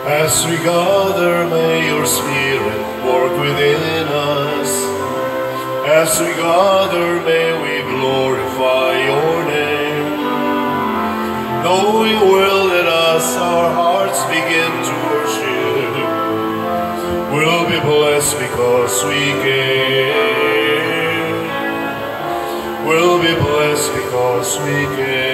As we gather, may your Spirit work within us. As we gather, may we glorify your name. Knowing well that as our hearts begin to worship, we'll be blessed because we came. We'll be blessed because we came.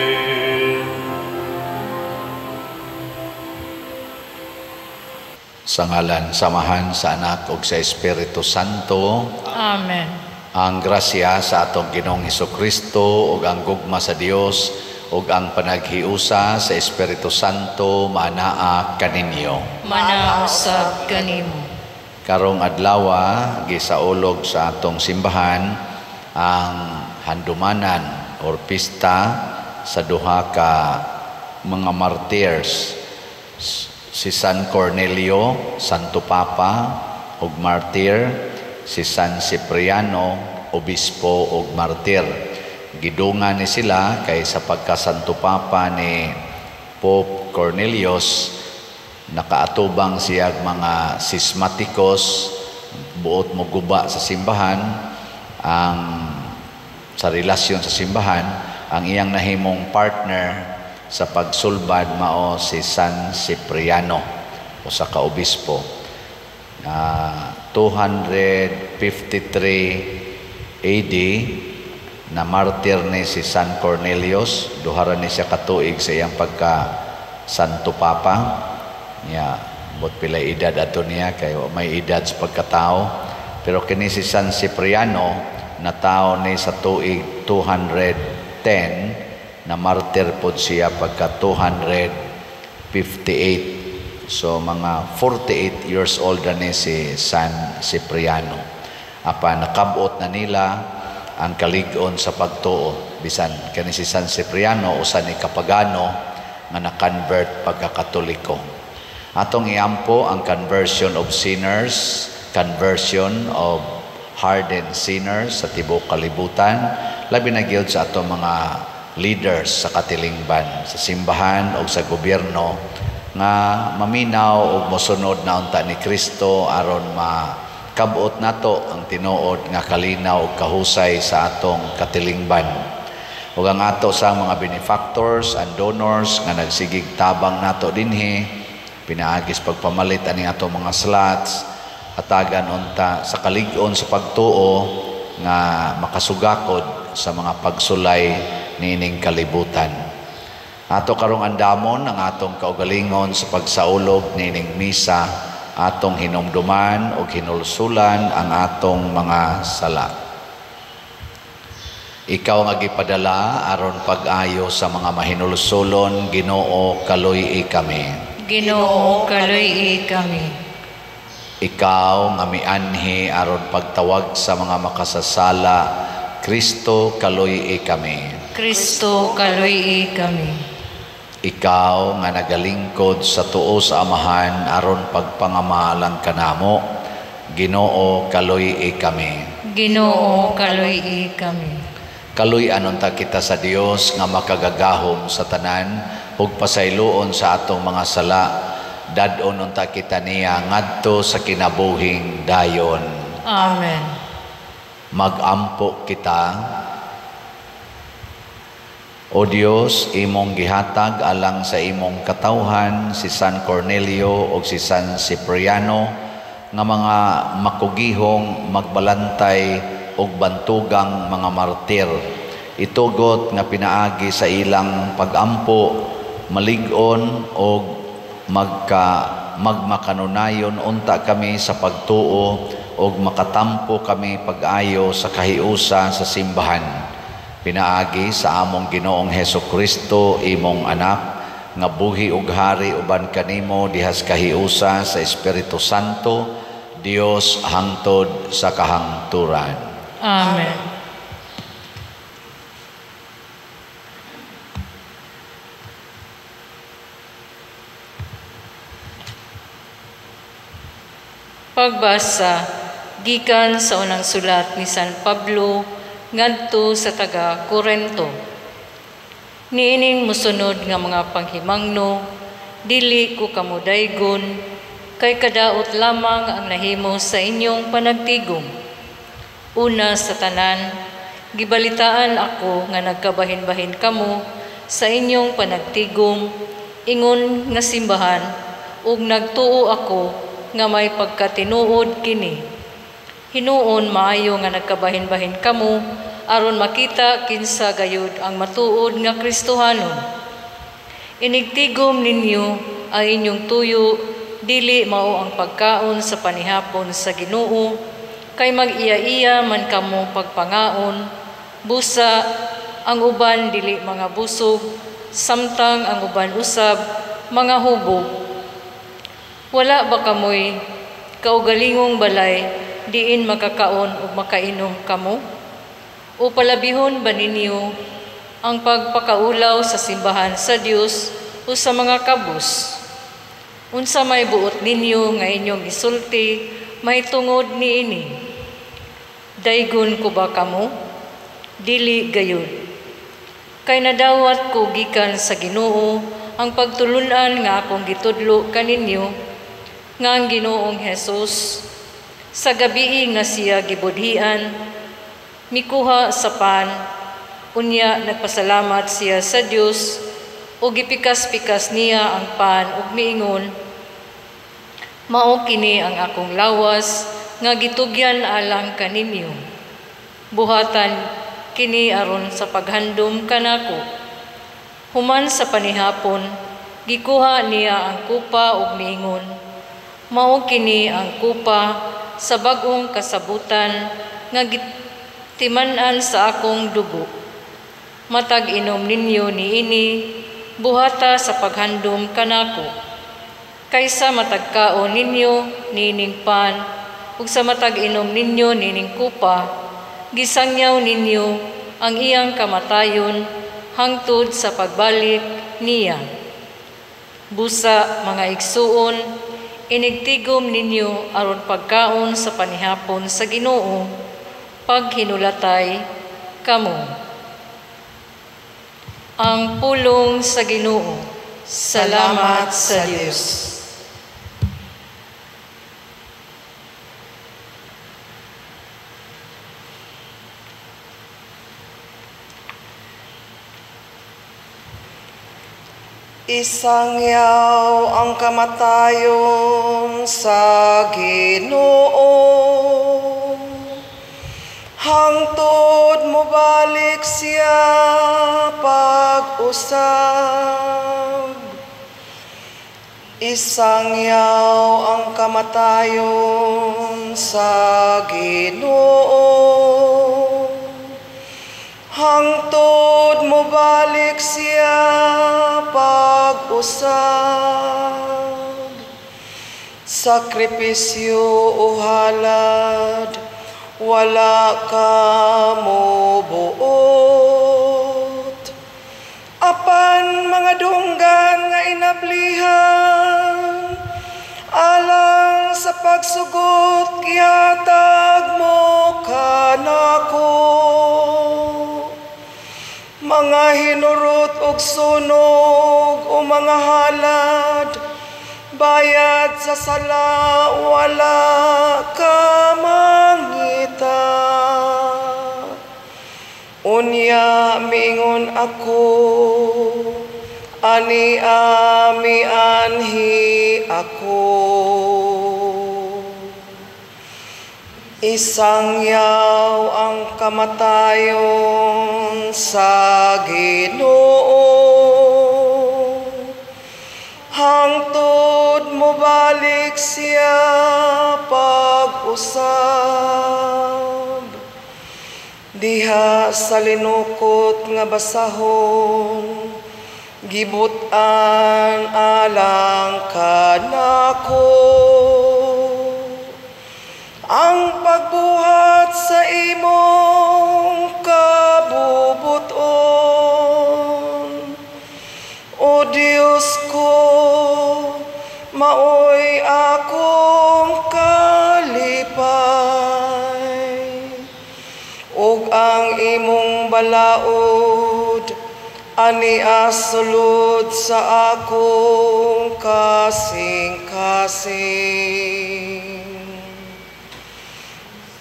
Sa ngalan sa Amahan, sa Anak ug sa Espiritu Santo. Amen. Ang grasya sa atong Ginoong Hesukristo ug ang gugma sa Dios ug ang panaghiusa sa Espiritu Santo maanaa kaninyo. Manaa usab kanimo. Karong adlawa gisaulog sa atong simbahan ang handumanan or pista sa duha ka mga martyrs, si San Cornelio, Santo Papa ug martyr, si San Cipriano, obispo ug martyr. Gidungan ni sila kay sa pagka Santo Papa ni Pope Cornelius, nakaatubang siya mga sismatikos, buot mo guba sa simbahan, ang sa relasyon sa simbahan, ang iyang nahimong partner sa pagsulbad mao si San Cipriano, usa ka obispo. 253 AD na martir ni si San Cornelius, duha ra ni siya katuig sa iyang pagka Santo Papa. Niya bot pila edad ato niya kay may edad sa pagkatao, pero kini si San Cipriano natawo ni sa tuig 210, na martir pod siya pagka 258. So mga 48 years old na ni si San Cipriano. Apan nakabot na nila ang kalig-on sa pagtuo. Bisan kani si San Cipriano usa ni kapagano nga na-convert pagka-Katoliko. Atong iampo ang conversion of sinners, conversion of hardened sinners sa tibuok kalibutan, labi na gyud sa atong mga leaders sa katilingban, sa simbahan o sa gobyerno, nga maminaw og mosunod na unta ni Kristo aron makabot nato ang tinuod nga kalinaw ug kahusay sa atong katilingban. Ug ang ato sa mga benefactors and donors nga nagsigig tabang nato dinhi, pinaagis pagpamalit ani atong mga slots, hatagan unta sa kalig-on sa pagtuo nga makasugakod sa mga pagsulay niining kalibutan. Ato karong andamon ang atong kaugalingon sa pagsaulog niining misa, atong hinumduman og hinulsulan ang atong mga sala. Ikaw nga gipadala aron pag-ayo sa mga mahinulsulon, Ginoo, kaluy-i kami. Ginoo, kaluy-i kami. Ikaw nga mianhi aron pagtawag sa mga makasasala, Kristo, kaluy-i kami. Kristo, kaluy-i kami. Ikaw nga nagalingkod sa tuo sa Amahan aron pagpangamalang kanamo, Ginoo, kaluy-i kami. Ginoo, kaluy-i kami. Kaluy-an unta kita sa Dios nga makagagahom sa tanan ug pasayloon sa atong mga sala. Dad-on unta kita niya ngadto sa kinabuhing dayon. Amen. Magampo kita. O Dios, imong gihatag alang sa imong katawhan si San Cornelio ug si San Cipriano nga mga makugihong magbalantay ug bantugang mga martir. Itugot nga pinaagi sa ilang pagampo, malig-on og magmakanunayon unta kami sa pagtuo ug makatampo kami pag-ayo sa kahiusa sa simbahan. Pinaagi sa among Ginoong Hesukristo, imong anak, nga buhi ug hari uban kanimo dihas kahiusa sa Espiritu Santo, Dios hangtod sa kahangturan. Amen. Pagbasa gikan sa unang sulat ni San Pablo ngadto sa taga Korento. Niining mosunod nga mga panghimangno, dili ko kamo daygon, kay kadaot lamang ang nahimo sa inyong panagtigom. Una sa tanan, gibalitaan ako nga nagkabahin-bahin kamo sa inyong panagtigom, ingon nga simbahan, ug nagtuo ako nga may pagkatinuod kini. Hinuon maayo nga nagkabahin-bahin kamo aron makita kinsa gayud ang matuod nga Kristohanon. Inigtigom ninyo ang inyong tuyo, dili mao ang pagkaon sa panihapon sa Ginoo, kay mag-iya-iya man kamo pagpangaon, busa ang uban dili mga busog, samtang ang uban usab mga hubog. Wala ba kamoy kaugalingong balay diin makakaon ug makainom kamo? O palabihon ba ninyo ang pagpakaulaw sa simbahan sa Dios o sa mga kabus? Unsa may buot ninyo nga inyong isulti mahitungod niini? Daygon ko ba kamo? Dili gayud. Kay nadawat ko gikan sa Ginoo ang pagtulun-an nga akong gitudlo kaninyo, nga ang Ginoong Hesus sa gabii nga siya gibudhian, mikuha sa pan, unya nagpasalamat siya sa Dios ug gipikas-pikas niya ang pan ug miingon, mao kini ang akong lawas nga gitugyan alang kaninyo. Buhatan kini aron sa paghandom kanako. Human sa panihapon, gikuha niya ang kupa ug miingon, mao kini ang kupa sa bag-ong kasabutan nga gitiman-an sa akong dugo. Matag inom ninyo niini, buhata sa paghandom kanako. Kaysa matag kaon ninyo niining pan, ug sa matag inom ninyo niining kupa, gisangyaw ninyo ang iyang kamatayon hangtod sa pagbalik niya. Busa, mga igsuon, inigtigom ninyo aron pagkaon sa panihapon sa Ginoo, paghinulatay kamo. Ang pulong sa Ginoo. Salamat sa Dios. Isangyaw ang kamatayon sa Ginoo, hangtod mobalik siya pag-usab. Isangyaw ang kamatayon sa Ginoo, hangtod mobalik siya pag-usab. Sakripisyo o halad, wala ka mobuot. Apan mga dunggan nga inablihan, alang sa pagsugot gihatag mo kanako. Mga hinurot og sunog o mga halad, bayad sa sala wala ka mangita. Unya mingon ako, ani ami anhi ako. Isangyaw ang kamatayon sa Ginoo, hangtod mobalik siya pag-usab. Diha sa linukot nga basahon, gibut-an alang kanako. Ang pagbuhat sa imong kabubuton, O Diyos ko, maoy akong kalipay. Ug ang imong balaod Ani asulod sa akong kasing-kasing.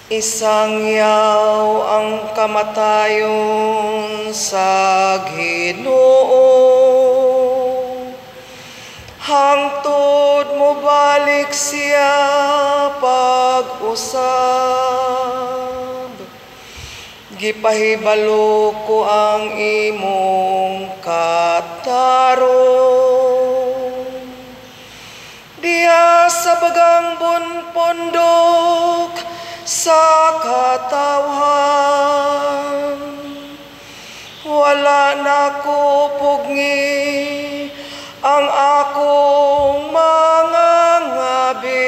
Isangyaw ang kamatayon sa Ginoo, hangtod mobalik siya pag-usab. Gipahibalo ko ang imong katarong diha sa bagang pundok sa katawhan. Wala na ko pugni ang akong mga ngabil.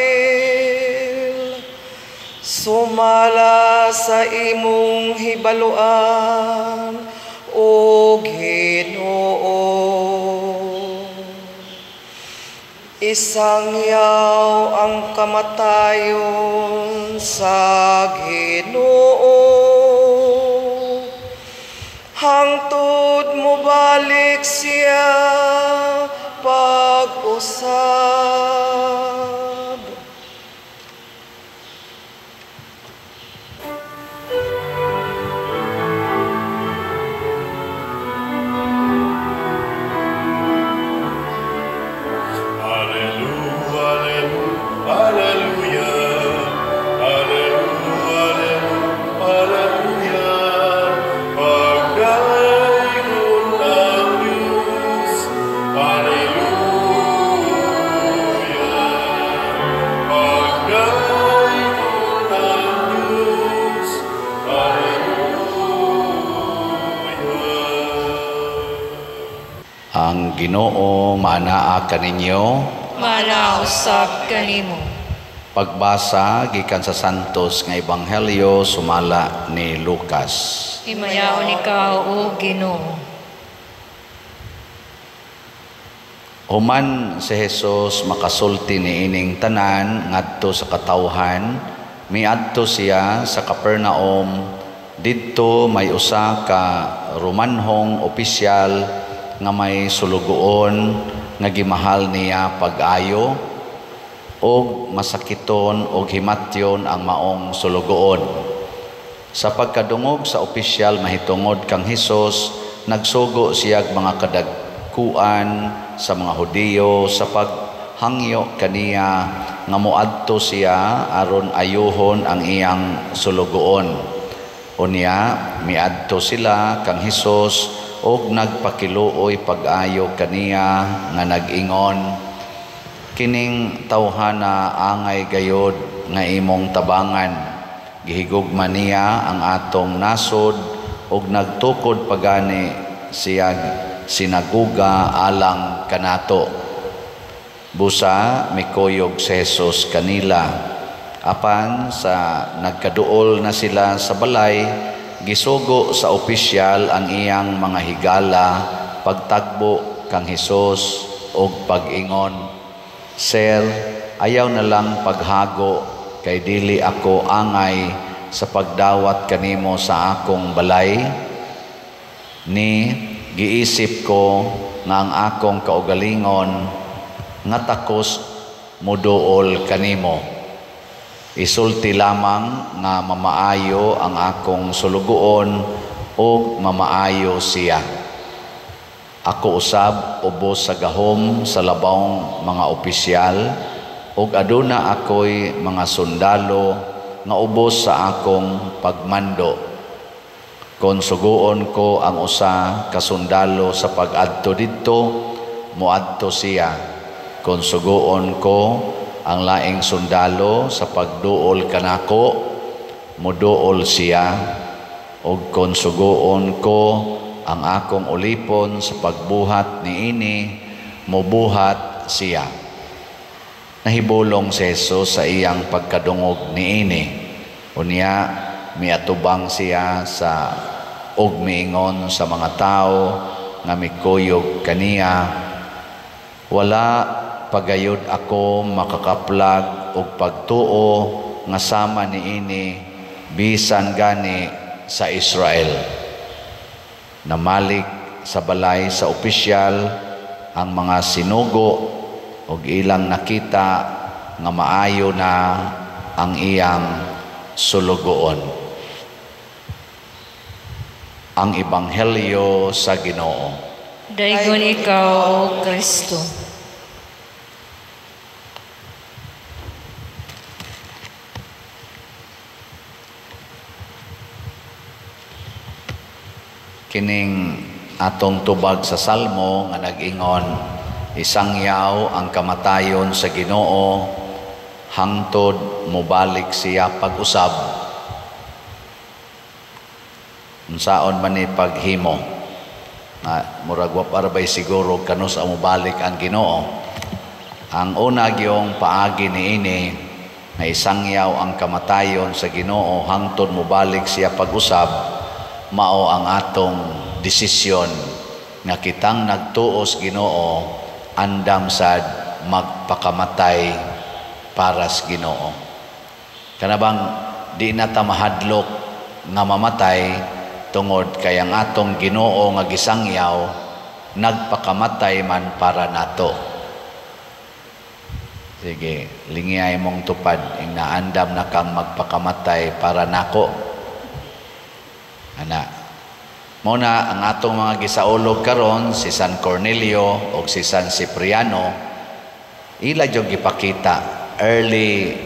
Sumala sa imong hibaluan, O Ginoo. Isangyaw ang kamatayon sa Ginoo, hangtod mobalik siya pag-usab. Ang Ginoo maanaa kaninyo, maanaa usab kanimo. Pagbasa gikan sa Santos nga Ebanghelyo sumala ni Lucas. Himayaon ikaw, o Ginoo. Human si Jesus makasulti niining tanan ngadto sa katawhan, miadto siya sa Capernaum. Didto may usa ka Romanhong opisyal nga may sulugoon nga gimahal niya pag-ayo, og masakiton og himatyon ang maong sulugoon. Sa pagkadungog sa opisyal mahitungod kang Hesus, nagsugo siyag mga kadagkuan sa mga Hudiyo sa paghangyo kaniya nga moadto siya aron ayuhon ang iyang sulugoon. Unya miadto sila kang Hesus og nagpakiluoy pag-ayo kaniya nga nag-ingon, kining tawhana angay gayod nga imong tabangan. Gihigugma niya ang atong nasod og nagtukod pagani siya sinaguga alang kanato. Busa mikuyog si Jesus kanila. Apan sa nagkaduol na sila sa balay, gisugo sa opisyal ang iyang mga higala pagtagbo kang Hesus og pag-ingon, Sir, ayaw na lang paghago kay dili ako angay sa pagdawat kanimo sa akong balay. Ni giisip ko nga ang akong kaugalingon nga takos muduol kanimo. Isulti lamang nga mamaayo ang akong sulugoon og mamaayo siya. Ako usab ubos sa gahom sa labawng mga opisyal, ug aduna ako'y mga sundalo nga ubos sa akong pagmando. Kon suguon ko ang usa ka sundalo sa pag-adto didto, moadto siya. Kon suguon ko ang laing sundalo sa pagduol kanako, moduol siya. Og kon suguon ko ang akong ulipon sa pagbuhat niini, mobuhat siya. Nahibulong si Jesus sa iyang pagkadungog niini. Unya miatubang siya sa og miingon sa mga tawo nga mikuyog kaniya, wala pagayod ako makakaplag og pagtuo nga sama niini bisan gani sa Israel. Namalik sa balay sa opisyal ang mga sinugo ug ilang nakita nga maayo na ang iyang sulugoon. Ang Ebanghelyo sa Ginoo. Daygon ikaw, O Kristo. Kining atong tubag sa Salmo nga nag-ingon, isangyaw ang kamatayon sa Ginoo hangtod mobalik siya pag-usab. Unsaon man ni paghimo? Murag wa pa bay siguro kanus ang mobalik ang Ginoo. Ang una gyung paagi niini nga isangyaw ang kamatayon sa Ginoo hangtod mobalik siya pag-usab, mao ang atong desisyon nga kitang nagtuos Ginoo andam sad magpakamatay para sa Ginoo. Kanabang di na ta mahadlok nga mamatay tungod kay ang atong Ginoo nga gisangyaw nagpakamatay man para nato. Sige, lingiyay mong tupad ing naandam na kang magpakamatay para nako. Ana, mao na ang atong mga gisaulog karon si San Cornelio og si San Cipriano, ila jud gipakita early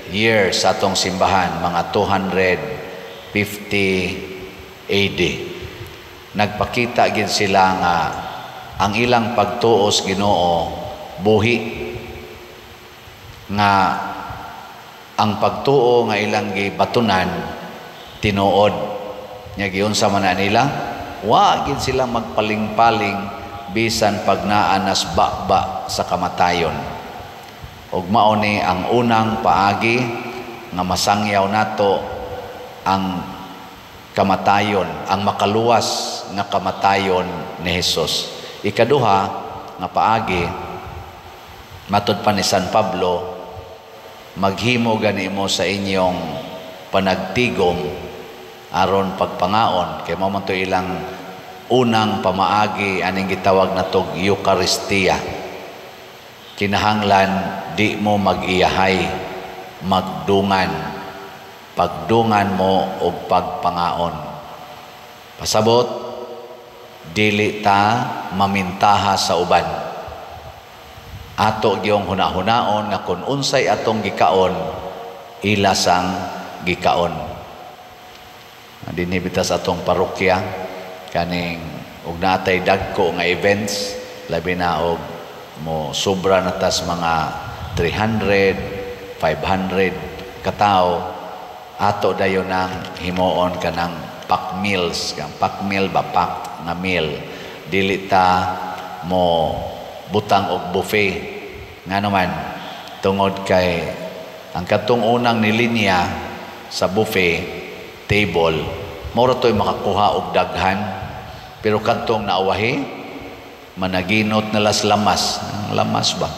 years sa atong simbahan, mga 250 AD. Nagpakita gid sila nga ang ilang pagtuos Ginoo buhi, nga ang pagtuo nga ilang gibatunan tinuod. Nya giunsa man na nila, wa gid sila magpaling-paling bisan pag naa nas ba-ba sa kamatayon. Ug mao ni ang unang paagi nga masangyaw nato ang kamatayon, ang makaluwas nga kamatayon ni Hesus. Ikaduha nga paagi, matud pa ni San Pablo, maghimo gani mo sa inyong panagtigom aron pagpangaon, kay mao man to ilang unang pamaagi aning gitawag natog Eucharistia. Kinahanglan di mo mag-iyahay, magdungan, pagdungan mo og pagpangaon. Pasabot, dili ta mamintaha sa uban. Ato gyung hunahunaon nga kun unsay atong gikaon, ila sang gikaon. Dinhi bitaw sa atong parokya kaning og naatay dagko nga events, labi na og mo sobra na tas mga 300, 500 katawo, ato dayon ang himuon kanang pack meals, kang pack meal ba, pack nga meal. Dili ta mo butang og buffet. Ngano man, tungod kay ang katong unang nilinya sa buffet table, mao ra to'y makakuha og daghan, pero kadtong naawahi managinot na las lamas. Ang lamas ba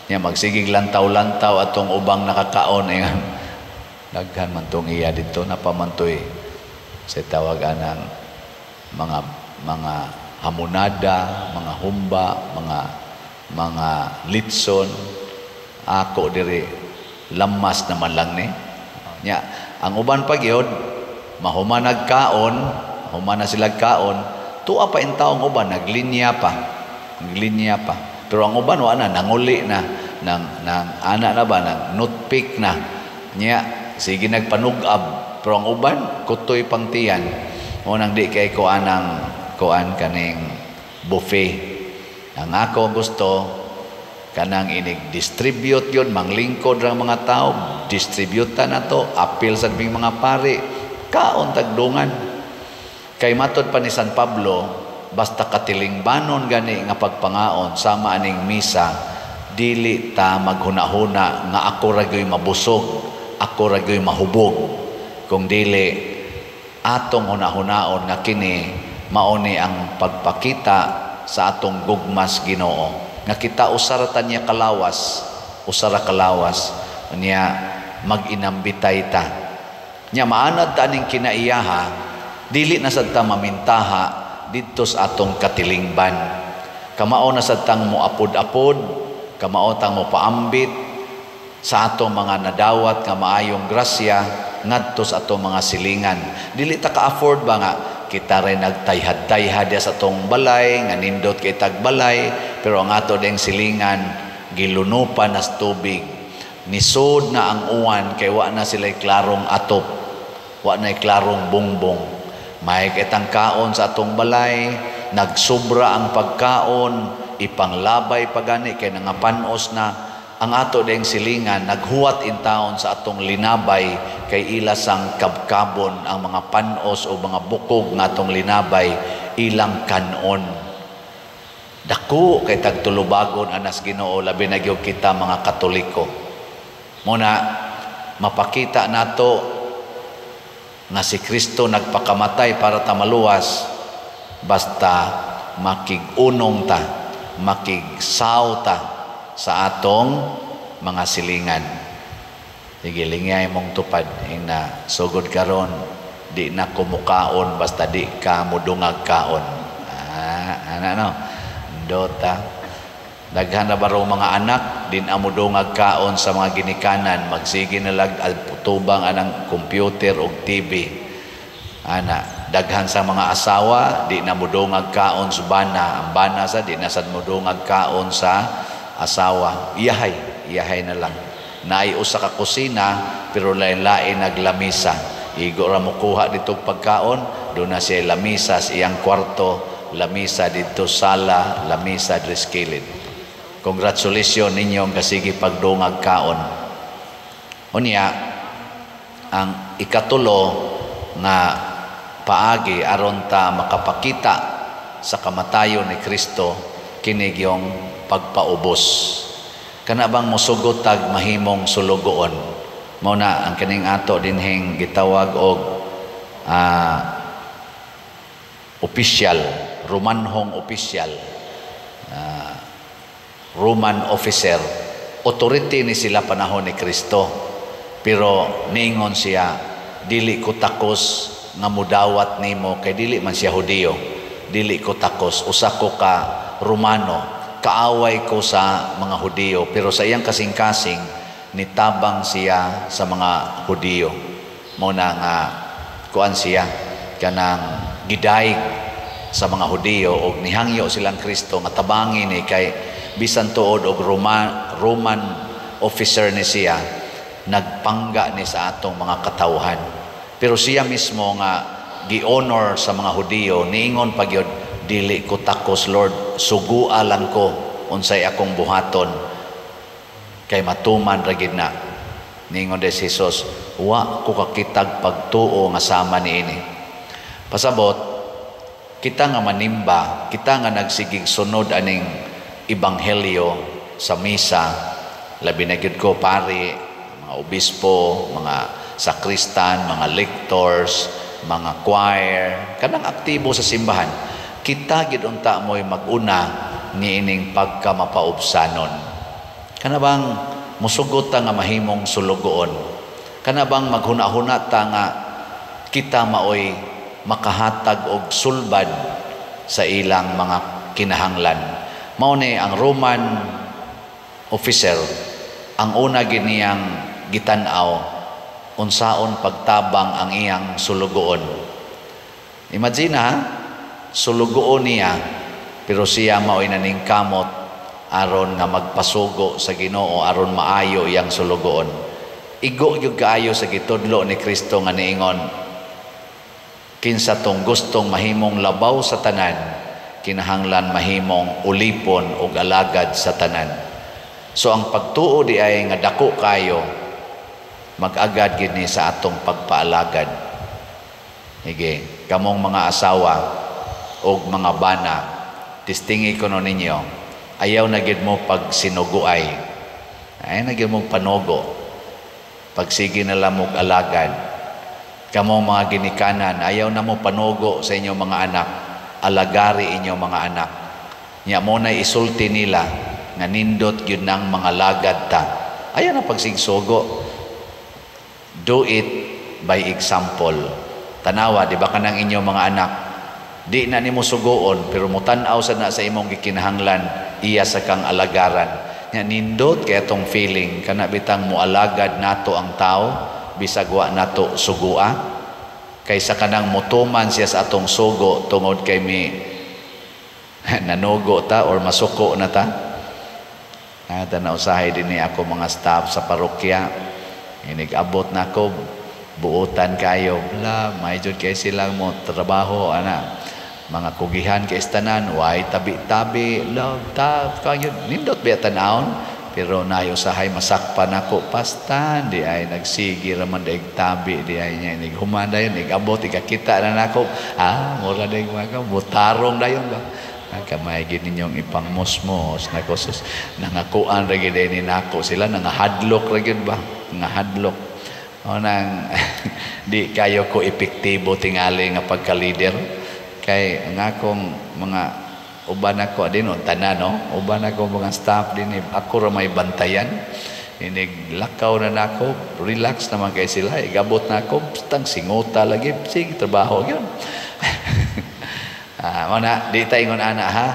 nya magsigig lantaw-lantaw atong ubang nakakaon, eh, daghan man tong iya dito, napamantoy sa tawag anang mga hamonada, mga humba, mga litson. Ako diri lamas naman lang ni. Nya ang uban pa gyud mahuman nagkaon, human na sila kaon, tuwa pa in taong uban naglinya pa. Pero ang uban wa na, nanguli na, nang ana na ba, nang nutpick na. Nya sige nagpanugab, pero ang uban kutoy pangtiyan. Mo nang di kay ko anang kuan kaning buffet. Ang ako gusto kanang inig-distribute yun, manglingkod ra mga tao, distribute na to, apil sa mga pari, kaon tagdungan. Kay matod pa ni San Pablo, basta katilingbanon gani nga pagpangaon sama aning misa, dili ta maghunahuna nga ako ra gyoy mabusog, ako ra gyoy mahubog. Kung dili atong hunahunaon nga kini mao ni ang pagpakita sa atong gugmas Ginoo, nga kita usara ta niya kalawas, usara kalawas niya mag-inambitay ta. Nya maanad ta aning kinaiyaha, dili na sad ta mamintaha didto sa atong katilingban. Kamao na sad tang moapod-apod, kamao tang mopaambit sa atong mga nadawat nga maayong grasya ngadto sa atong mga silingan. Dili ta ka-afford ba nga kita rin nagtayhad-tayhad sa atong balay, nga nindot kay tagbalay, pero ang ato ding silingan gilunupan nas tubig. Nisod na ang uwan kay wa na sila'y klarong atop, wa na'y klarong bungbong. May kitang kaon sa atong balay, nagsubra ang pagkaon, ipanglabay pagani kay nangapanos na ang ato ding silingan, naghuwat in taon sa atong linabay kay ila sang kabkabon ang mga panos o mga bukog nga atong linabay ilang kanon. Dako kay tagtulubagon anas Ginoo, labi na gyud kita mga Katoliko. Muna mapakita nato nga si Kristo nagpakamatay para ta maluwas, basta makig-unong ta, makigsaw ta sa atong mga silingan. Sige, lingay mong tupad ing na sugod karon di na kumukaon basta di ka mudungag kaon. Ana no. Dota. Daghan na baro mga anak din amudungag kaon sa mga ginikanan, magsige na lag tubang anang computer og TV. Ana, daghan sa mga asawa di na mudungag kaon sa bana, ang bana sa di na sad mudungag kaon sa asawa. Iyahay, iyahay na lang. Naay usa ka kusina pero lain-lain naglamisa. Igo ra mo kuha dito pagkaon, do na siya lamisa sa iyang kwarto, lamisa dito sala, lamisa diri sa kilid. Congratulations ninyong kasigi pagdungag kaon. Unya, ang ikatulo nga paagi aron ta makapakita sa kamatayon ni Kristo kini gyung pagpaubos. Kana bang mosugot tag mahimong sulugoon? Mao na ang kining ato dinhing gitawag og opisyal, Romanhong opisyal, Roman officer. Authority ni sila panahon ni Kristo. Pero niingon siya, dili ko takos nga mudawat nimo kay dili man siya Hudiyo. Dili ko takos, usa ko ka Romano, kaaway ko sa mga Hudiyo. Pero sa iyang kasing-kasing nitabang siya sa mga Hudiyo. Mao na nga kuan siya kanang gidayeg sa mga Hudiyo og nihangyo silang Kristo nga tabangi ni kay bisan tuod og Roman officer ni siya, nagpangga ni sa atong mga katawhan. Pero siya mismo nga gi-honor sa mga Hudiyo, niingon pa gyud, dili ko takos Lord, sugua lang ko unsay akong buhaton kay matuman ra gid na. Niingon des Jesus, wa ko kakitag pagtuo nga sama niini. Pasabot, kita nga manimba, kita nga nagsigig sunod aning ebanghelyo sa misa, labi na gyud ko pari, mga obispo, mga sakristan, mga lectors, mga choir, kanang aktibo sa simbahan, kita gid unta mo'y mag-una niining pagkamapaubsanon. Kana bang musugot ta nga mahimong sulugoon? Kana bang maghuna-huna ta nga kita maoy makahatag og sulbad sa ilang mga kinahanglan? Mao ni ang Roman officer, ang una gid niyang gitan-aw unsaon pagtabang ang iyang sulugoon. Imagine ha, sulugoon niya pero siya mao'y naningkamot aron nga magpasugo sa Ginoo aron maayo iyang sulugoon. Igo gyud kaayo sa gitudlo ni Kristo nga niingon, kinsa tong gustong mahimong labaw sa tanan, kinahanglan mahimong ulipon ug alagad sa tanan. So ang pagtuo di ay nga dako kayo, mag-agad gid ni sa atong pagpaalagad. Hige, kamong mga asawa og mga bana, testingi kuno ninyo, ayaw na gid mo pag sinuguay. Ayaw na gid mo panugo. Pagsige na lang mo alagad. Kamong mga ginikanan, ayaw na mo panugo sa inyong mga anak. Alagari inyong mga anak. Nya mo na isulti nila nga nindot gyud nang mga lagad ta. Ayaw na pagsigsugo. Do it by example. Tanawa, di ba kanang inyong mga anak, Di na nimo sugoon pero motan-aw sa na sa imong gikinahanglan, iya sa kang alagaran. Nya nindot kay atong feeling kana bitang moalagad nato ang tao bisag wa nato sugua, kaysa kanang motuman siya sa atong sugo tungod kay mi nanugo ta or masuko na ta. Tanaw usahay din ni ako mga staff sa parokya, inig-abot na ako, buotan kayo, bla, may jud kay silang mo trabaho ana, mga kugihan kay istanan, way tabi-tabi, love ta, kayo nindot biya tan-awon, pero nayo usahay masakpan ako, pastan di ay nagsigi raman daig tabi di ay niya inig human dayon, igabot igakita na nako, mura daig mga mutarong dayon ba. Kamay gid ninyong ipangmusmos nako sus, nangakuan ra gid ni nako sila, nangahadlok ra gid ba, nangahadlok. O nang di kayo ko epektibo tingali nga pagka-leader kay ang akong mga uban ako din tanan, no, uban ako mga staff din ako ra may bantayan, inig lakaw na nako, relax naman kay sila, igabot na ako tang singota lagi sig trabaho gyud. Muna, di ta ingon ana ha.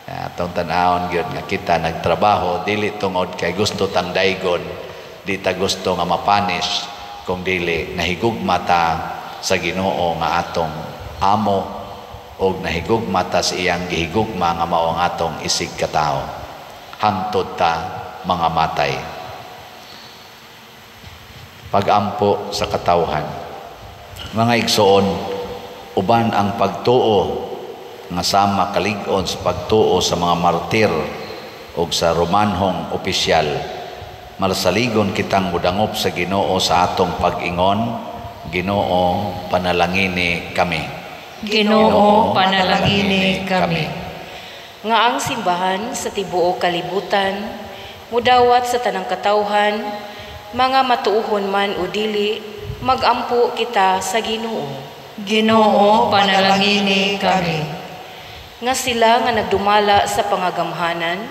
Atong tan-awon gyud nga kita nagtrabaho dili tungod kay gusto tang daygon, di ta gusto nga mapanish, kung dili nahigugma ta sa Ginoo nga atong amo og nahigugma ta sa iyang gihigugma nga mao ang atong isig katawo hangtod ta mga matay. Pagampo sa katawhan. Mga igsoon, uban ang pagtuo nga sama kalig-on sa pagtuo sa mga martir og sa Romanhong opisyal, malasaligon kitang mudangop sa Ginoo sa atong pag-ingon, Ginoo, panalangini kami. Ginoo, panalangini kami. Nga ang simbahan sa tibuok kalibutan mudawat sa tanang katawhan, mga matuohon man o dili, magampo kita sa Ginoo. Ginoo, panalangini kami. Nga sila nga nagdumala sa pangagamhanan,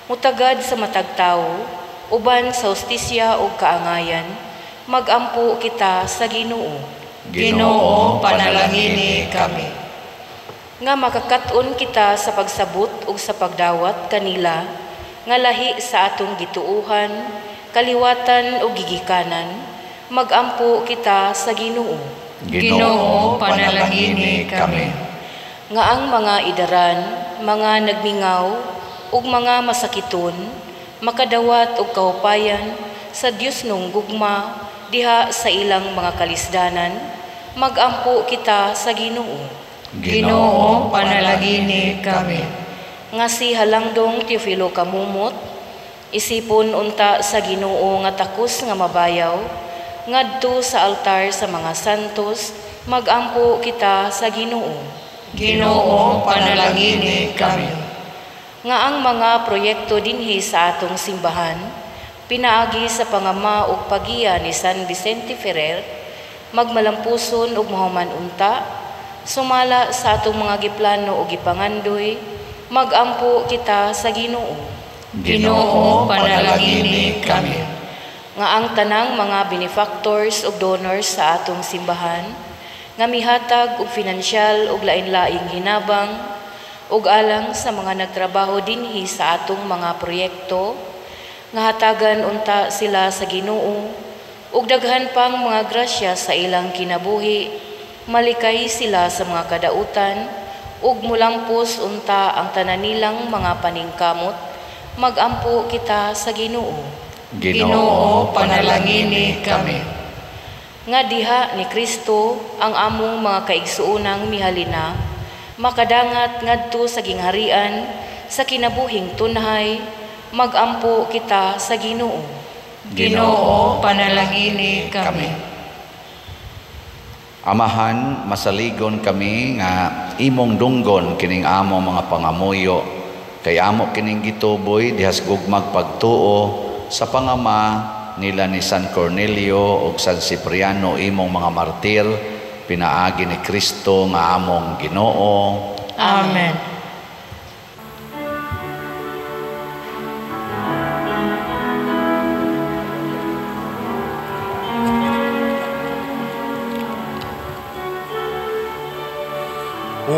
mutagad sa matag tawo, uban sa hustisya ug kaangayan, magampo kita sa Ginoo. Ginoo, panalangini kami. Nga makakat-on kita sa pagsabot ug sa pagdawat kanila, nga lahi sa atong gituohan, kaliwatan ug gigikanan, magampo kita sa Ginoo. Ginoo, panalangini kami. Nga ang mga idaran, mga nagmingaw ug mga masakiton, makadawat og kahupayan sa Dios nung gugma diha sa ilang mga kalisdanan, magampo kita sa Ginoo. Ginoo, panalangini kami. Nga si Halangdong Teofilo Kamumot, isipon unta sa Ginoo nga takos nga mabayaw, ngadto sa altar sa mga santos, magampo kita sa Ginoo. Ginoo, panalangini kami. Nga ang mga proyekto dinhi sa atong simbahan, pinaagi sa pangama ug pagiya ni San Vicente Ferrer, magmalampuson ug mahuman unta, sumala sa atong mga giplano ug gipangandoy, magampo kita sa Ginoo. Ginoo, panalangini kami. Nga ang tanang mga benefactors ug donors sa atong simbahan, nga mihatag og finansyal ug lain-laing hinabang, ug alang sa mga nagtrabaho dinhi sa atong mga proyekto, nga hatagan unta sila sa Ginoo ug daghan pang mga grasya sa ilang kinabuhi, malikay sila sa mga kadautan ug mulampos unta ang tanan nilang mga paningkamot, magampo kita sa Ginoo. Ginoo, panalangini kami. Nga diha ni Kristo ang among mga kaigsuonang mihalina, makadangat ngadto sa gingharian sa kinabuhing tunhay, magampo kita sa Ginoo. Ginoo, panalangini kami. Amahan, masaligon kami nga imong dunggon kining amo mga pangamuyo, kay amo kining gituboy dihas gugmag pagtuo sa pangama nila ni San Cornelio ug San Cipriano, imong mga martir, pinaagi ni Kristo nga among Ginoo. Amen. O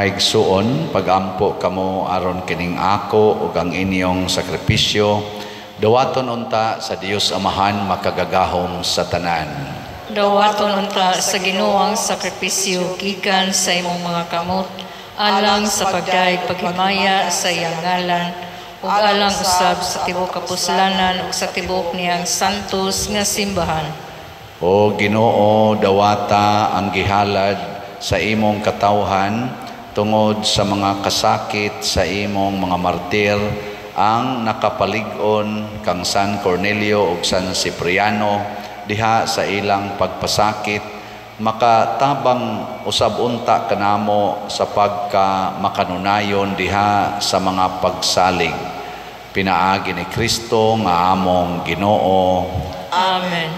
Mga igsuon, pagampo kamo aron kining ako ug ang inyong sakripisyo, dawaton unta sa Dios Amahan makagagahom sa tanan. Dawaton unta sa Ginoo ang sakripisyo gikan sa imong mga kamot, alang sa pagdayeg paghimaya sa iyang ngalan, ug alang usab sa tibuok kapuslanan ug sa tibuok niyang santos nga simbahan. O Ginoo, dawata ang gihalad sa imong katawhan tungod sa mga kasakit sa imong mga martir, ang nakapalig-on kang San Cornelio ug San Cipriano diha sa ilang pagpasakit, makatabang usab unta kanamo sa pagka makanunayon diha sa mga pagsalig. Pinaagi ni Kristo nga among Ginoo. Amen.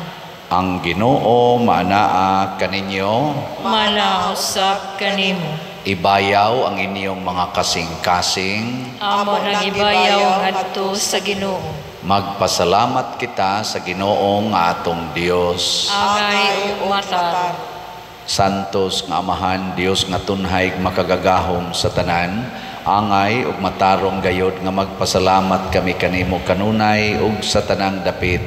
Ang Ginoo maanaa kaninyo, maanaa usab kanimo. Ibayaw ang inyong mga kasing-kasing. Amo nang ibayaw ngadto sa Ginoo. Magpasalamat kita sa Ginoo nga atong Dios. Angay ug matarong. Santos nga Amahan, Dios nga tunhay makagagahom sa tanan, angay ug matarong gayod nga magpasalamat kami kanimo kanunay ug sa tanang dapit.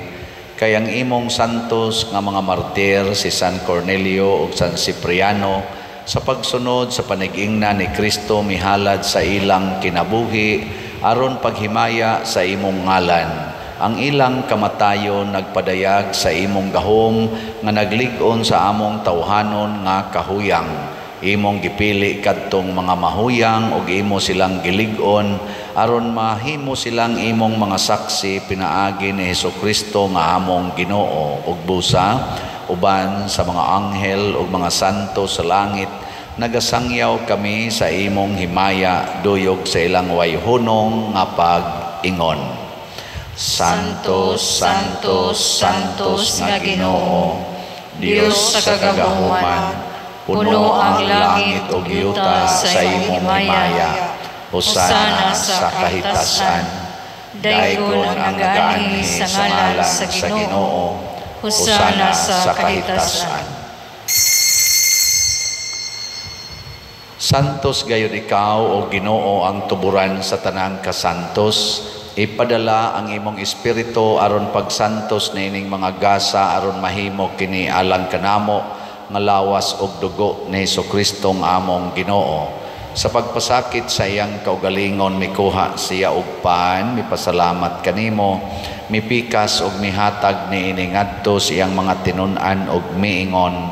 Kay ang imong santos nga mga martir si San Cornelio ug San Cipriano sa pagsunod sa panigingna ni Kristo mihalad sa ilang kinabuhi aron paghimaya sa imong ngalan. Ang ilang kamatayon nagpadayag sa imong gahom nga naglig-on sa among tawhanon nga kahuyang. Imong gipili kadtong mga mahuyang ug imo silang gilig-on aron mahimo silang imong mga saksi pinaagi ni Hesukristo nga among Ginoo. Ug busa uban sa mga anghel ug mga santo sa langit, nagasangyaw kami sa imong himaya duyog sa ilang wayhunong nga pag-ingon. Santo, Santo, Santos nga Ginoo, Dios sa kagahuman, puno ang langit ug yuta sa imong himaya. Hosana sa kahitasan. Daygon ang nagaanhi sa ngalan sa Ginoo. Hosana sa kahitasan. Santos gayud ikaw, o Ginoo, ang tuburan sa tanang kasantos. Ipadala ang imong espiritu aron pagsantos niining mga gasa aron mahimo kini alang kanamo nga lawas ug dugo ni Hesukristo nga among Ginoo. Sa pagpasakit sa iyang kaugalingon mikuha siya og pan, mipasalamat kanimo, mipikas og mihatag niini ngadto sa iyang mga tinun-an og miingon,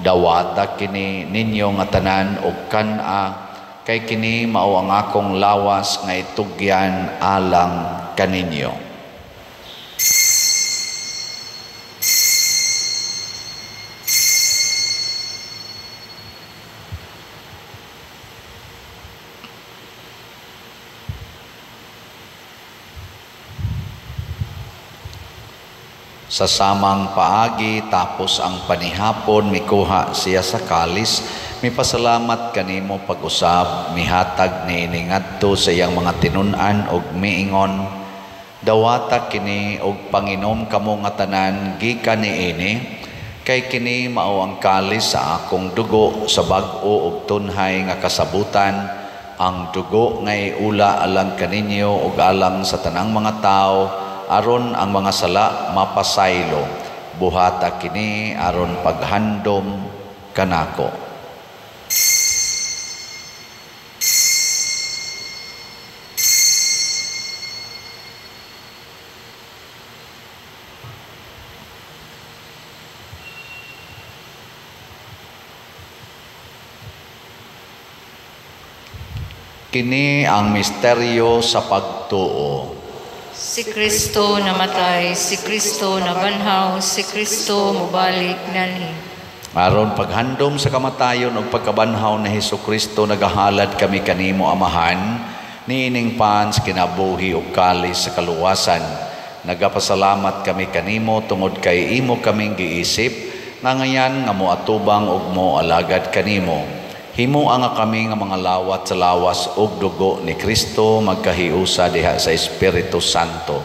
dawata kini ninyo nga tanan og kan-a, kay kini mao ang akong lawas nga itugyan alang kaninyo. Sa samang paagi, tapos ang panihapon, mikuha siya sa kalis, mipasalamat kanimo pag-usab, mihatag niini ngadto sa iyang mga tinun-an og miingon, dawata kini og panginom kamo nga tanan gikan niini, kay kini mao ang kalis sa akong dugo sa bag-o og tunhay nga kasabutan, ang dugo nga iula alang kaninyo ug alang sa tanang mga tawo, aron ang mga sala mapasaylo. Buhata kini aron paghandom kanako. Kini ang misteryo sa pagtuo. Si Kristo namatay, si Kristo nabanhaw, si Kristo mubalik nani. Aron paghandom sa kamatayon ug pagkabanhaw ni Hesukristo, nagahalad kami kanimo Amahan, niining pan sa kinabuhi ug kalis sa kaluwasan. Nagapasalamat kami kanimo tungod kay imo kaming giisip, nga ngayan nga moatubang ug moalagad kanimo. Himoa nga kami nga mga lawat sa lawas ug dugo ni Kristo magkahiusa diha sa Espiritu Santo.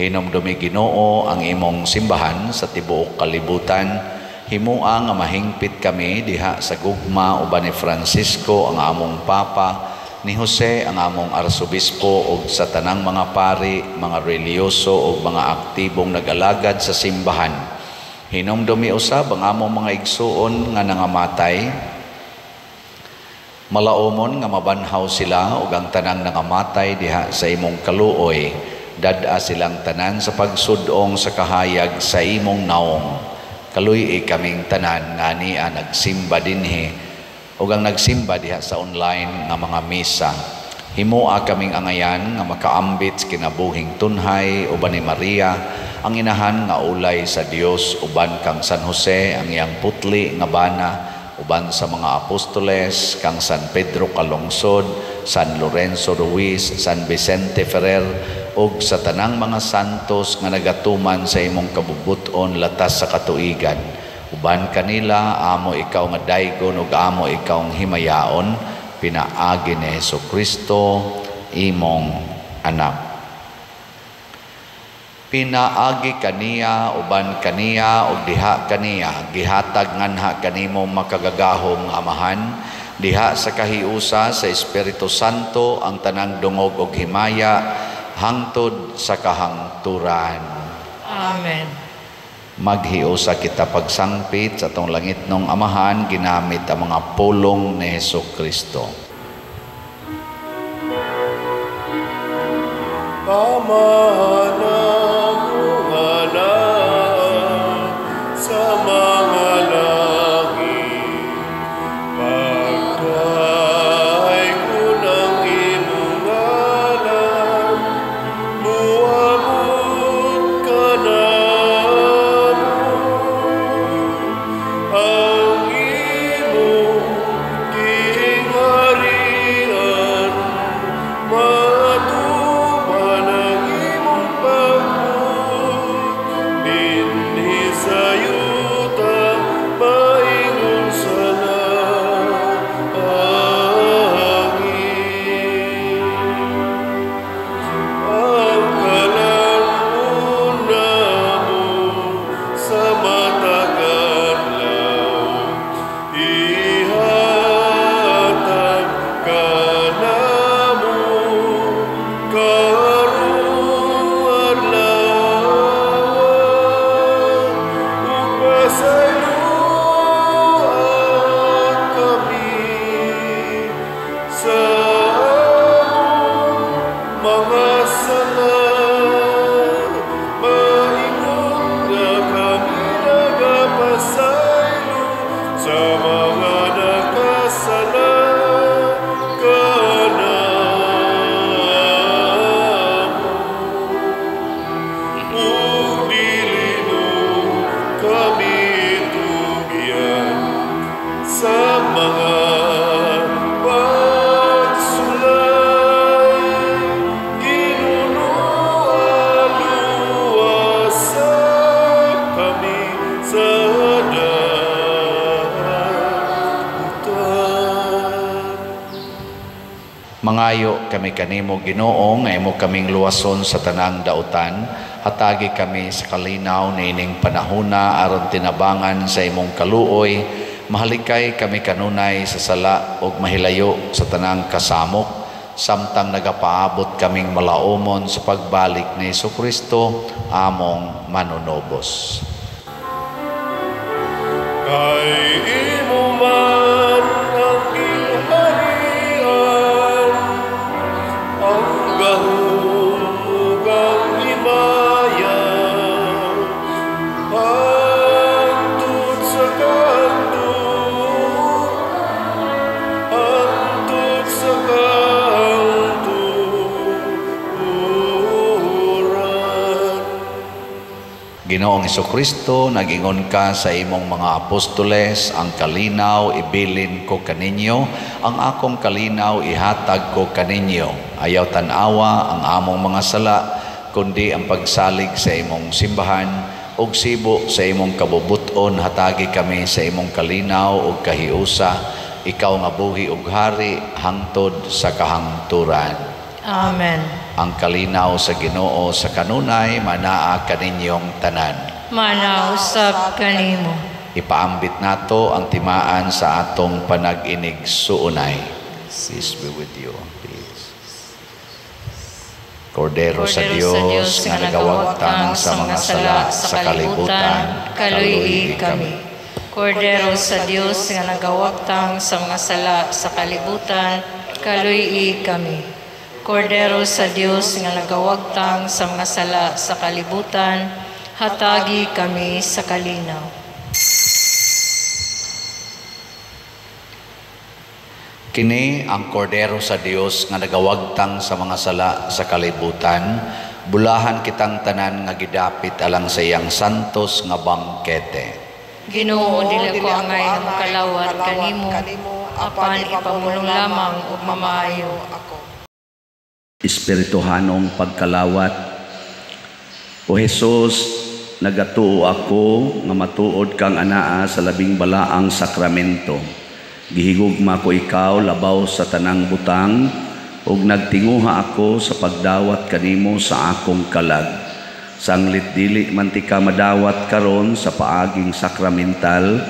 Hinumdumi Ginoo ang imong simbahan sa tibuok kalibutan. Himua nga mahingpit kami diha sa gugma uban ni Francisco ang among Papa, ni Jose ang among Arsobispo ug sa tanang mga pari, mga relihiyoso ug mga aktibong nag-alagad sa simbahan. Hinumdumi usab ang among mga igsuon nga nangamatay. Malaumon nga mabanhaw sila ug ang tanang nangamatay diha sa imong kaluoy. Dad-a silang tanan sa pagsudong sa kahayag sa imong naong. Kaluy-i kaming tanan nga ania nagsimba dinhi ug ang nagsimba diha sa online nga mga misa. Himoa kaming angayan nga makaambit sa kinabuhing tunhay uban ni Maria ang inahan nga ulay sa Dios, uban kang San Jose ang iyang putli nga bana, uban sa mga apostoles kang San Pedro Calungsod, San Lorenzo Ruiz, San Vicente Ferrer ug sa tanang mga santos nga nagatuman sa imong kabubut-on latas sa katuigan. Uban kanila amo ikaw nga daygon ug amo ikaw ang himayaon, pinaagi ni Hesukristo imong anak. Pinaagi kaniya, uban kaniya ug diha kaniya, gihatag nganha kanimo makagagahom nga Amahan, diha sa kahiusa sa Espiritu Santo ang tanang dungog ug himaya hangtod sa kahangturan. Amen. Maghiusa kita pagsangpit sa atong langitnong Amahan ginamit ang mga pulong ni Hesukristo. Amahan among anak sa mga langit, pagdaygon ang imong ngalan, muabot kanamo ang imong gingharian, matuman ang imong pagbuot dinhi sa yuta maingon sa langit. Ang kalan-on namo sa matag adlaw, ihatag kanamo karong adlaw, ug pasayloa kami sa among mga sala, maingon nga kami nagapasaylo sa mga nakasala kanamo. Ug dili mo kami tugyan sa mga pagsulay, Ginoo, luwasa kami sa dautan. Mangayo kami kanimo Ginoo nga imo kaming luwason sa tanang dautan. Hatagi kami sa kalinaw niining panahona aron tinabangan sa imong kaluoy. Mahalikay kami kanunay sa sala ug mahilayo sa tanang kasamok, samtang nagapaabot kaming malaumon sa pagbalik ni Hesukristo among manunobos. Kay imo man ang gingharian, ang gahom ug ang himaya, hangtod sa kahangturan, hangtod sa kahangturan. Ginoong Hesukristo, nag-ingon ka sa imong mga apostoles, ang kalinaw ibilin ko kaninyo, ang akong kalinaw ihatag ko kaninyo. Ayaw tan-awa ang among mga sala, kundi ang pagsalig sa imong simbahan, ug sibo sa imong kabubuton, hatagi kami sa imong kalinaw ug kahiusa, ikaw nga buhi ug hari hangtod sa kahangturan. Amen. Ang kalinaw sa Ginoo sa kanunay manaa kaninyong tanan. Manausab kanimo. Ipaambit nato ang timaan sa atong panag-inig-suunay. Peace be with you. Peace. Kordero sa Dios nga nagawagtang sa mga sala sa kalibutan, kaluy-i kami. Kordero sa Dios nga nagawagtang sa mga sala sa kalibutan, kaluy-i kami. Kordero sa Dios nga nagawagtang sa mga sala sa kalibutan, hatagi kami sa kalinaw. Kini ang Kordero sa Dios nga nagawagtang sa mga sala sa kalibutan, bulahan kitang tanan nga gidapit alang sa iyang santos nga bangkete. Ginoo, dili ko angay nga makalawat kanimo, apan ipamulong lamang ug mamaayo ako. Espirituhanong pagkalawat. O Hesus, nagatuo ako nga matuod kang anaa sa labing balaang sakramento. Gihigugma ko ikaw labaw sa tanang butang, ug nagtinguha ako sa pagdawat kanimo sa akong kalag. Sanglit dili man ti ka madawat karon sa paaging sakramental,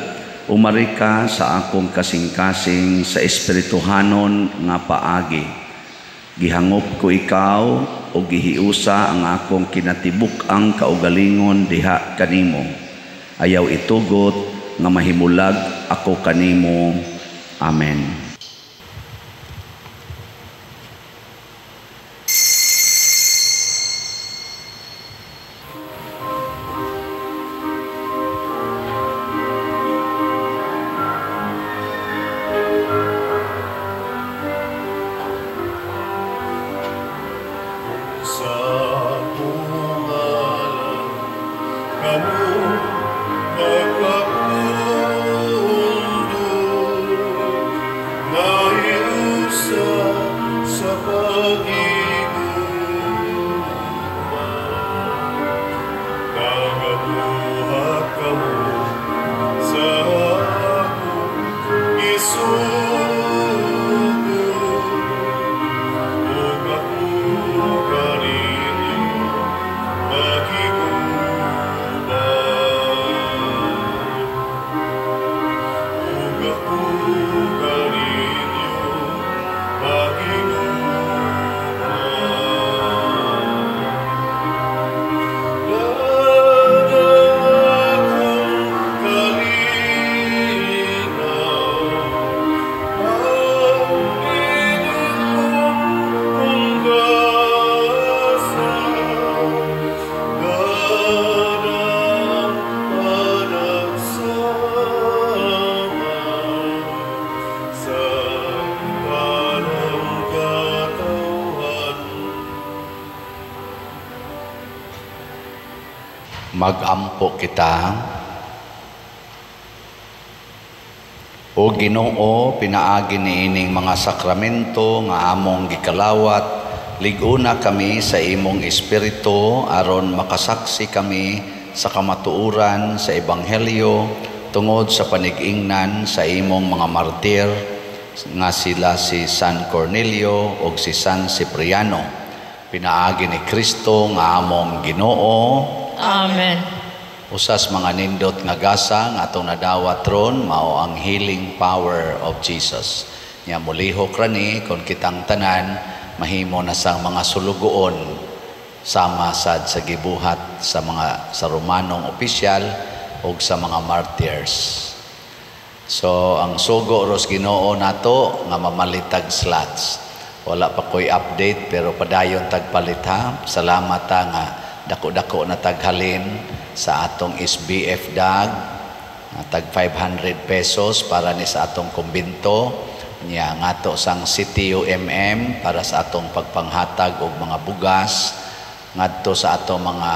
umari ka sa akong kasing-kasing sa espirituhanon nga paagi. Gihangop ko ikaw o gihiusa ang akong kinatibuk-ang kaugalingon diha kanimo. Ayaw itugot nga mahimulag ako kanimo. Amen. Sa pungalan kamo pagkapundo, naiusa sa pag-igugma. Nagabuhat kamo sa akong isugo, ug ako kaninyo makiguban. Ug ako kaninyo makiguban. Dada akong kalinaw, ang dinilong kong gasa, Dada ang panagsama sa tanang katawhan. Magampo kita. O Ginoo, pinaagi niining mga sakramento nga among gikalawat, lig-una kami sa imong espiritu aron makasaksi kami sa kamatuoran sa ebanghelyo tungod sa panig-ingnan sa imong mga martir nga sila si San Cornelio ug si San Cipriano. Pinaagi ni Kristo nga among Ginoo. Amen. Usas mga nindot nga gasa nga atong nadawat ron mao ang healing power of Jesus. Nya mulihok ra ni kon kitang tanan mahimo na sang mga sulugoon sama sad sa gibuhat sa mga sa Romanong opisyal ug sa mga martyrs. So ang sugo ros Ginoo nato nga mamalitag slots. Wala pa ko'y update pero padayon tagpalit ha. Salamat ta nga dako-dako na taghalin sa atong SBF dag, tag 500 pesos para ni sa atong kumbinto niya ngato sang CTUMM para sa atong pagpanghatag og mga bugas ngadto sa atong mga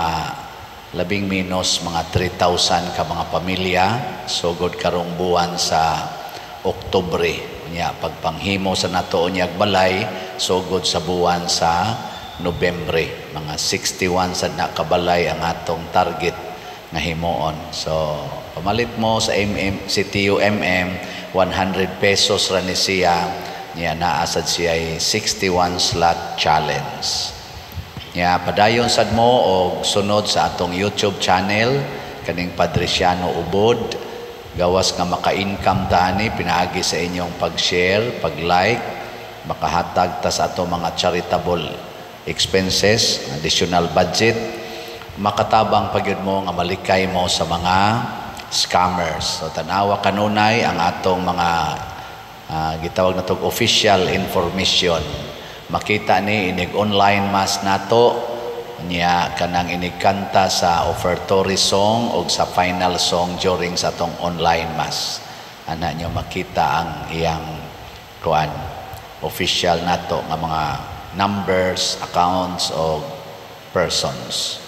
labing minus mga 3,000 ka mga pamilya sugod karong buwan sa Oktubre. Niya pagpanghimo sa nato unyag balay sugod sa buwan sa Nobyembre, mga 61 sad na kabalay ang atong target nga himuon. So pamalit mo sa MM, CTUMM 100 pesos ra ni siya, niya naa sad siya ay 61 slot challenge. Niya padayon sad mo og sunod sa atong YouTube channel kaning Padriciano Ubod. Gawas nga maka-income ta ani pinaagi sa inyong pag-share, pag-like, makahatag ta sa ato mga charitable expenses, additional budget, makatabang pa gyud mo nga malikay mo sa mga scammers. So tanawa kanunay ang atong mga gitawag na tog official information. Makita ni inig online mass nato niya, kanang inig kanta sa offertory song o sa final song during sa atong online mass. Ana nyo makita ang iyang kuan, official nato nga mga numbers, accounts o persons.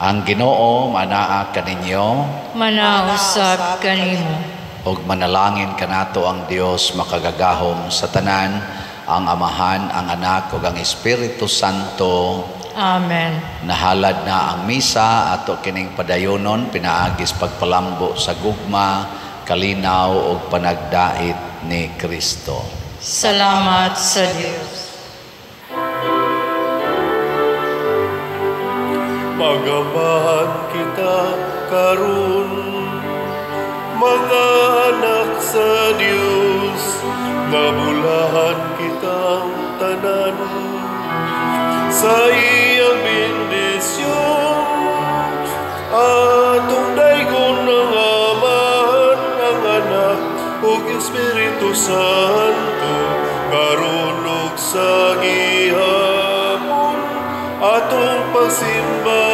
Ang Ginoo manaa kaninyo. Manaa usab kanimo. Ug manalangin kanato ang Dios makagagahom sa tanan, ang Amahan, ang Anak ug ang Espiritu Santo. Amen. Nahalad na ang misa, ato kining padayonon pinaagis pagpalambo sa gugma, kalinaw ug panagdait ni Kristo. Salamat sa Dios. Magamahan kita karon, mga anak sa Dios, nabulahan kitang tanan sa iyang bendisyon. Atong daygon ang Amahan, ang Anak ug Espiritu Santo, karon ug sa gihapon atong pagsimba.